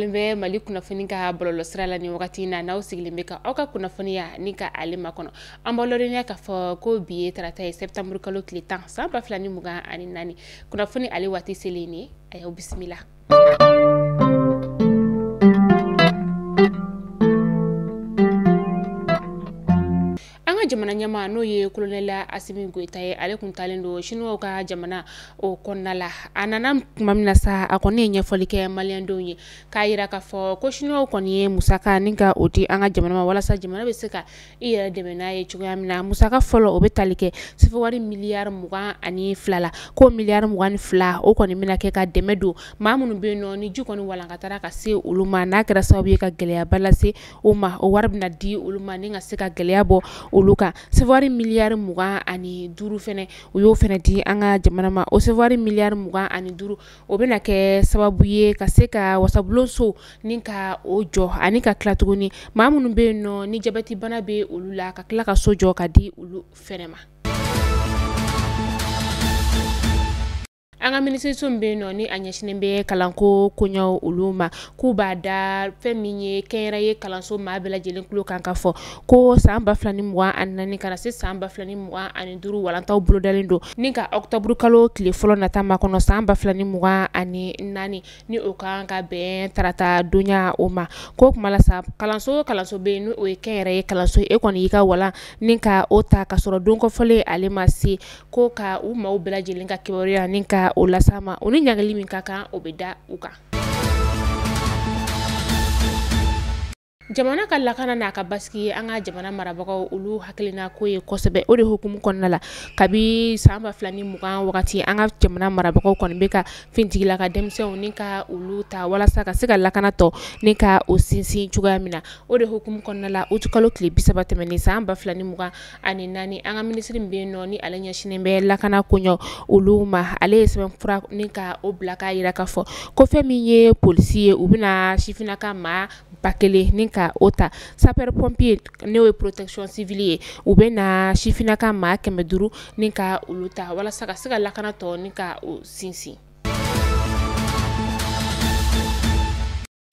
sɔgɔlen bɛ Mali kunnafoni ka bɔlɔlɔsira la nin wagati in na, n'aw sigilen bɛ ka aw ka kunnafoniya ni ka ale makɔnɔ. An b'aw ladɔnniya k'a fɔ ko bi ye tarata ye, septembre kalo tile 10 san 2024. Kunnafoni ale waati selen ye, a y'aw bisimila. An ka jamana ɲɛmaa n'o ye colonel Assimi Goïta ye, ale kun taalen don Chinois ka jamana o kɔnɔna la. A nana tuma min na sa, a kɔni ye ɲɛfɔli kɛ maliyɛndenw ye k'a yira k'a fɔ ko Chinois kɔni ye musaka ni ka o di an ka jamana ma walasa jamana bɛ se ka i yɛrɛ dɛmɛ n'a ye cogoya min na. Musaka fɔlɔ o bɛ tali kɛ sefawari miliyari 22 la, ko miliyari 22 o kɔni bɛna kɛ ka dɛmɛ don maa minnu bɛ yen nɔ ni ji kɔni walankatara ka se olu ma, n'a kɛra sababu ye ka gɛlɛyaba lase u ma, o wari bɛna di olu ma ni ka se ka gɛlɛya bɔ olu kan. Sefawari miliyari 25 fɛnɛ, u y'o fɛnɛ di an ka jamana ma. O sefawari miliyari 25 o bɛna kɛ sababu ye ka se ka wasabulon so ni ka o jɔ, ani ka tila tuguni maa minnu bɛ yen nɔ ni jabɛti bana bɛ olu la, ka tila ka so jɔ ka di olu fɛnɛ ma. An ka minisiriso min bɛ yen nɔ ni a ɲɛsinnen bɛ kalanko koɲɛw olu ma, k'u b'a da fɛn min ye kɛnyɛrɛye kalanso maa bɛɛ lajɛlen tulo kan k'a fɔ ko san 2024 ka na se san 2025 walantaw bolodalen don ni ka octobre kalo tile fɔlɔ nata makɔnɔ san 2024, ni o kan ka bɛn tarata donya o ma. Ko kuma la sa, kalanso bɛ yen ni o ye kɛnyɛrɛye kalanso, e kɔni y'i ka walan ni ka o ta ka sɔrɔ don kɔfɔlen ale ma se, ko ka u maaw bɛɛ lajɛlen ka kibaruya ni ka o lasa ma, o ni ɲangali min ka kan o bɛ da u kan. Jamana ka lakana n'a ka basigi, an ka jamana marabagaw olu hakilina ko ye kosɛbɛ. O de hukumu kɔnɔna la, kabi san 2020 wagati, an ka jamana marabagaw kɔni bɛ ka fintigila ka denmisɛnw ni ka olu ta walasa ka se ka lakana tɔ ni ka o sinsin cogoya min na. O de hukumu kɔnɔna la, uti kalo tile 30 tɛmɛnen san 2024, an ka minisiri min bɛ yen nɔ ni ale ɲɛsinnen bɛ lakana koɲɛw olu ma, ale ye sɛbɛnfura ni ka o bila k'a yira k'a fɔ ko fɛn min ye polisi ye, u bɛna sifinnaka maa 1000 ni ka o ta. Sapeur pompier n'o ye protection civile ye, u bɛ na sifinnaka maa 500 ni ka olu ta walasa ka se ka lakana tɔ ni ka o sinsin.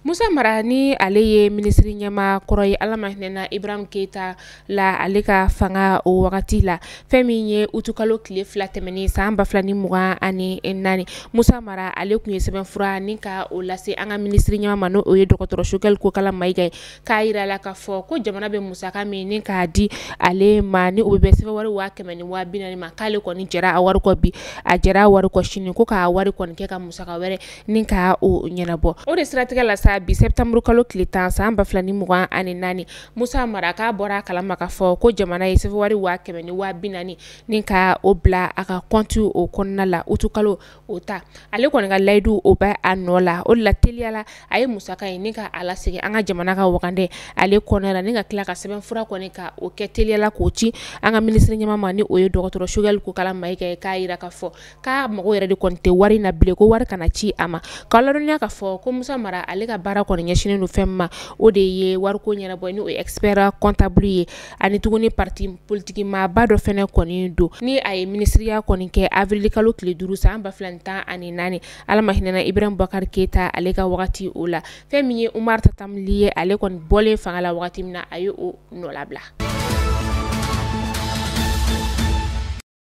Musa Mara ni ale ye minisiri ɲɛmaa kɔrɔ ye, Ala ma hinɛna Ibrahim Keita la, ale ka fanga o wagati la, fɛn min ye utukalo tile 2 tɛmɛnen san 2024, Musa Mara ale tun ye sɛbɛnfura ni ka o lase an ka minisiri ɲɛmaa ma, n'o ye dɔgɔtɔrɔ Choguel Kokalla Maïga ye, k'a yira la k'a fɔ ko jamana bɛ musaka min ni k'a di ale ma, ni o bɛ bɛn sɛbɛnwari 140 000 ma, k'ale kɔni jɛra a wari kɔ bi, a jɛra a wari kɔ sini, ko k'a wari kɔni kɛ ka musaka wɛrɛ ni ka o ɲɛnabɔ. O de siratigɛ la sa, bi septembre kalo tile 10 san 2024, Musa Mara k'a bɔra a kalama k'a fɔ ko jamana ye sɛbɛnwari 140 000 ni ka o bila a ka compte o kɔnɔna la utukalo o ta. Ale kɔni ka layidu o bɛ a nɔ la. O de la teliya la, a ye musaka in ni ka a lasegin an ka jamana ka wagande ale kɔnɔna la, ni ka tila ka sɛbɛnfura kɔni ka o kɛ teliya la k'o ci an ka minisiri ɲɛmaa ma, ni o ye dɔgɔtɔrɔ Choguel Kokalla Maïga ye, k'a yira k'a fɔ k'a mago yɛrɛ de kɔni tɛ wari in na bilen, ko wari kana ci a ma. K'a ladɔnniya k'a fɔ ko Musa Mara ale ka baara kɔni ɲɛsinnen don fɛn min ma, o de ye wariko ɲɛnabɔ, ni o ye expert comptable ye, ani tuguni parti politique maaba dɔ fɛnɛ kɔni don, ni a ye minisiriya kɔni kɛ avril kalo tile 5 san 2014, Ala ma hinɛna Ibrahim Boubacar Keita ale ka wagati o la. Fɛn min ye Umar Tatam Ly ye, ale kɔni bɔlen fanga la wagati min na, a ye o nɔ labila.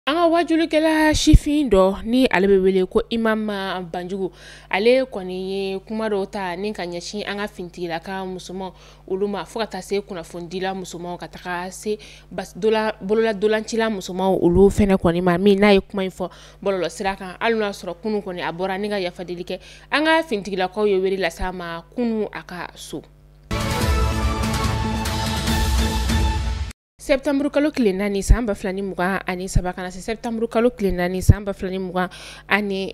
An ka wajulikɛla sifin dɔ ni ale bɛ wele ko Imam Banjugu, ale kɔni ye kuma dɔw ta ni ka ɲɛsin an ka fintigilaka musomanw olu ma, fo ka taa se kunnafonidila musomanw, ka taga se bololadolancila musomanw olu fɛnɛ kɔni ma, min n'a ye kuma in fɔ bɔlɔlɔsira kan. Hali n'o y'a sɔrɔ kunun kɔni a bɔra ni ka yafadeli kɛ, an ka fintigilakaw ye wele lase a ma kunun a ka so. Septembre kalo tile 4 san 2023 ka na se septembre kalo tile 4 san 2024, nin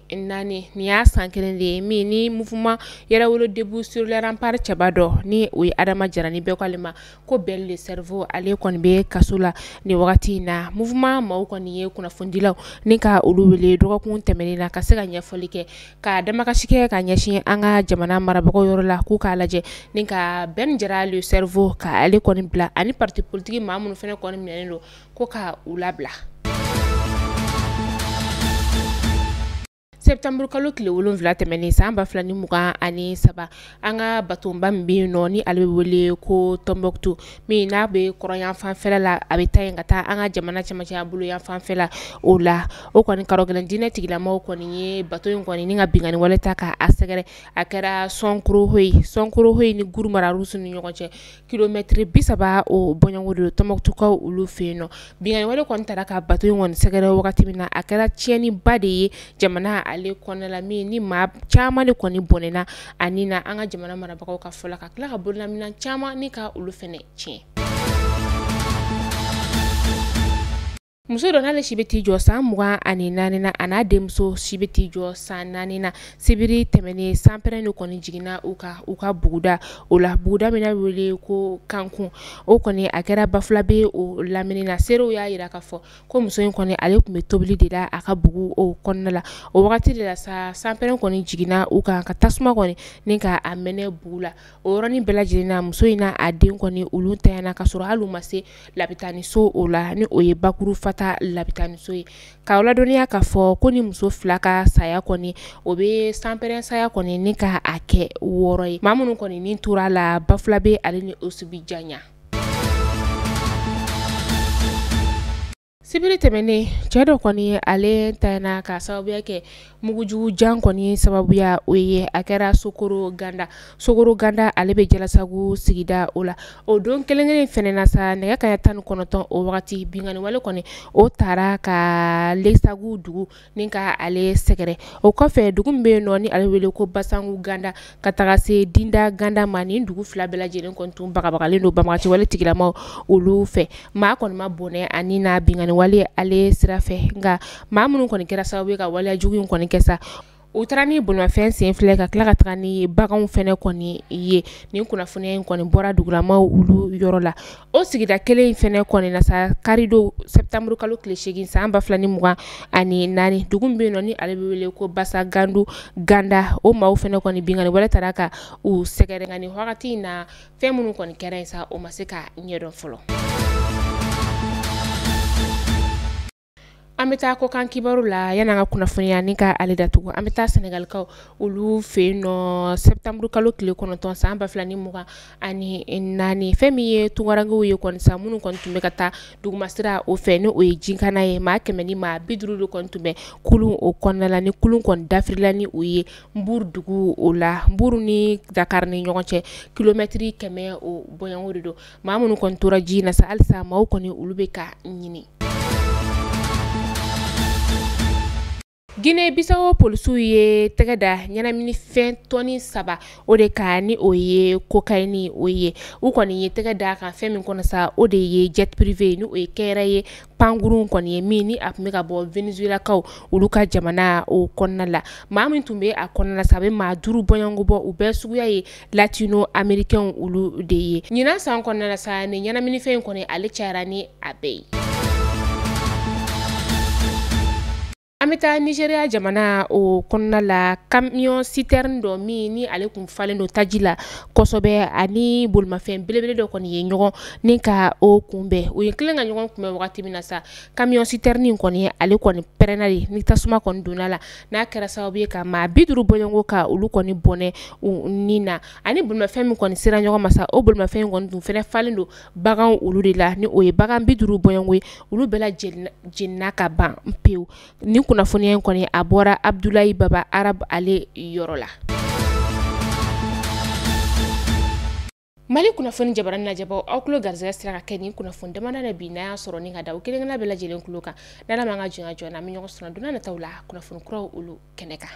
y'a san kelen de ye min ni mouvement Yɛrɛwolo debout sur les remparts cɛba dɔ ni o ye Adama Jara, ni bɛɛ k'ale ma ko Ben le cerveau, ale kɔni bɛ kaso la nin wagati in na. Mouvement maaw kɔni ye kunnafonidilaw ni ka olu wele dɔgɔkun tɛmɛnen na ka se ka ɲɛfɔli kɛ, ka damakasi kɛ ka ɲɛsin an ka jamana marabagaw yɔrɔ la, k'u k'a lajɛ ni ka Ben Jara le cerveau ka ale kɔni bila, ani parti politique maa minnu fɛnɛ kɔni minɛnen don ko ka u labila. Septembre kalo tile 7 tɛmɛnen san 2023, an ka batonba min bɛ yen nɔ ni ale bɛ wele ko Tombouctou, min n'a bɛ kɔrɔyan fanfɛla la, a bɛ taa yen ka taa an ka jamana cɛmancɛ bolo yan fanfɛla o la. O kɔni karɔgɛlɛn diinɛ tigilamaw kɔni ye bato in kɔni ni ka binkanni wale ta k'a sɛgɛrɛ. A kɛra Sɔnkorohoyi ni Gurumararusu ni ɲɔgɔn cɛ kilomɛtiri 30 o bɔɲɔgɔnko de don Tombouctoukaw olu fɛ yen nɔ. Binkanni wale kɔni taara ka bato in kɔni sɛgɛrɛ wagati min na, a kɛra tiɲɛniba de ye jamana ale kɔnɔna la, min ni maa caman de kɔni bɔnɛna ani na an ka jamana marabagaw ka fɔ la, ka tila ka bololaminɛn caman ni ka olu fɛnɛ tiɲɛ. Muso dɔ n'ale si bɛ t'i jɔ san 24 na, a n'a denmuso si bɛ t'i jɔ san 4 na, sibiri tɛmɛnen sanpɛrɛn de kɔni jiginna u ka buguda o la, buguda min n'a wele ko Kankun. O kɔni a kɛra Bafulabe o lamini na. Seerew y'a jira k'a fɔ ko muso in kɔni ale tun bɛ tobili de la a ka bugu o kɔnɔna la. O wagati de la sa, sanpɛrɛn kɔni jiginna u kan ka tasuma kɔni ni ka a mɛnɛ bugu la. O yɔrɔnin bɛɛ lajɛlen na, muso in n'a den kɔni olu tanyana ka sɔrɔ hali u ma se labitaniso o la, ni o ye Bakuru Fata labitaniso ye. K'aw ladɔnniya k'a fɔ ko ni muso fila ka saya kɔni, o bɛ sanpɛrɛn saya kɔni ni ka a kɛ 6 ye. Maa minnu kɔni ni tora la Bafulabe ale ni Osibijanya. Sibiri tɛmɛnen, cɛ dɔ kɔni ale tanyana ka sababuya kɛ mugujugu jan kɔni sababuya o ye. A kɛra Sokoro Ganda. Sokoro Ganda ale bɛ Jalasagu sigida o la. O don kelen kelen fɛnɛ na sa, nɛgɛ kanɲɛ 19 o wagati, binkanni wale kɔni o taara ka Lesagu dugu ni ka ale sɛgɛrɛ. O kɔfɛ, dugu min bɛ yen nɔ ni ale wele ko Basangu Ganda ka taga se Dinda Ganda ma, nin dugu fila bɛɛ lajɛlen kɔni tun bagabagalen don banbagaci wale tigilamaw olu fɛ. Maa kɔni ma bɔnɛ ani na binkanni wale ale sira fɛ, nka maa minnu kɔni kɛra sababu ye ka waleya jugu in kɔni kɛ sa, u taara ni bolimafɛn sen filɛ ka tila ka taga ni baganw fɛnɛ kɔni ye. Nin kunnafoniya in kɔni bɔra dugulamaw olu yɔrɔ la. O sigida kelen in fɛnɛ kɔni na sa, karidon septembre kalo tile 8 san 2024, dugu min bɛ yen nɔ ni ale bɛ wele ko Basagandu Ganda, o maaw fɛnɛ kɔni binkanni wale taara ka u sɛgɛrɛ. Nka nin wagati in na, fɛn minnu kɔni kɛra yen sa, o ma se ka ɲɛdɔn fɔlɔ. An bɛ taa kɔkan kibaru la yan'an ka kunnafoniya ni ka ale datugu. An bɛ taa Senegalikaw olu fɛ yen nɔ septembre kalo tile 9 san 2024, fɛn min ye tunkarankew ye kɔni sa, minnu kɔni tun bɛ ka taa dugumasira o fɛ ni o ye jinkana ye, maa 150 de kɔni tun bɛ kulun o kɔnɔna la, ni kulun kɔni dafirila ni o ye Mbour dugu o la. Mbour ni Dakar ni ɲɔgɔn cɛ kilomɛtiri 100 o bɔɲɔgɔnko de don. Maa minnu kɔni tora ji in na sa, halisa maaw kɔni olu bɛ ka ɲini. Guinée Bissau polisiw ye tɛgɛ da ɲɛnaminifɛn tɔni 3 o de kan, ni o ye cocaïne o ye. U kɔni ye tɛgɛ da kan fɛn min kɔnɔ sa, o de ye jet privé, ni o ye kɛyɛrɛ ye pankurun kɔni ye min ni a tun bɛ ka bɔ Venezuelakaw olu ka jamana o kɔnɔna la. Maa min tun bɛ a kɔnɔna la sa, a bɛ maa 5 bɔɲɔgɔnko bɔ, u bɛɛ suguya ye latino américain olu de ye. Ɲinan san kɔnɔna la sa, nin ɲɛnaminifɛn in kɔni ale cayara ni a bɛɛ ye. An bɛ taa Nigeria jamana o kɔnɔna la, camion citerne dɔ min ni ale kun falen don taji la kosɛbɛ, ani bolimafɛn belebele dɔ kɔni ye ɲɔgɔn ni ka o kunbɛn. U ye kelen ka ɲɔgɔn kunbɛn wagati min na sa, camion citerne in kɔni ale kɔni pɛrɛnna de, ni tasuma kɔni donna la, n'a kɛra sababu ye ka maa 50 bɔɲɔgɔnko ka olu kɔni bɔnɛ u ni na. Ani bolimafɛn min kɔni sera ɲɔgɔn ma sa, o bolimafɛn in kɔni dun fɛnɛ falen don baganw olu de la, ni o ye bagan 50 bɔɲɔgɔnko ye, olu bɛɛ lajɛlen jenina ka ban pewu. Ni kunnafoniya in kɔni a bɔra Abdoulaye Baba Arab ale yɔrɔ la. Mali kunnafoni jabarani lajɛbaw, aw tulo garisɛgɛ sera ka kɛ nin kunnafoni damadɔ na bi, n'a y'a sɔrɔ ni ka da o kelen kelenna bɛɛ lajɛlen tulo kan. N'Ala m'an ka jɔnya jɔ, an bɛ ɲɔgɔn sɔrɔ don n'a nataw la kunnafoni kuraw olu kɛnɛ kan.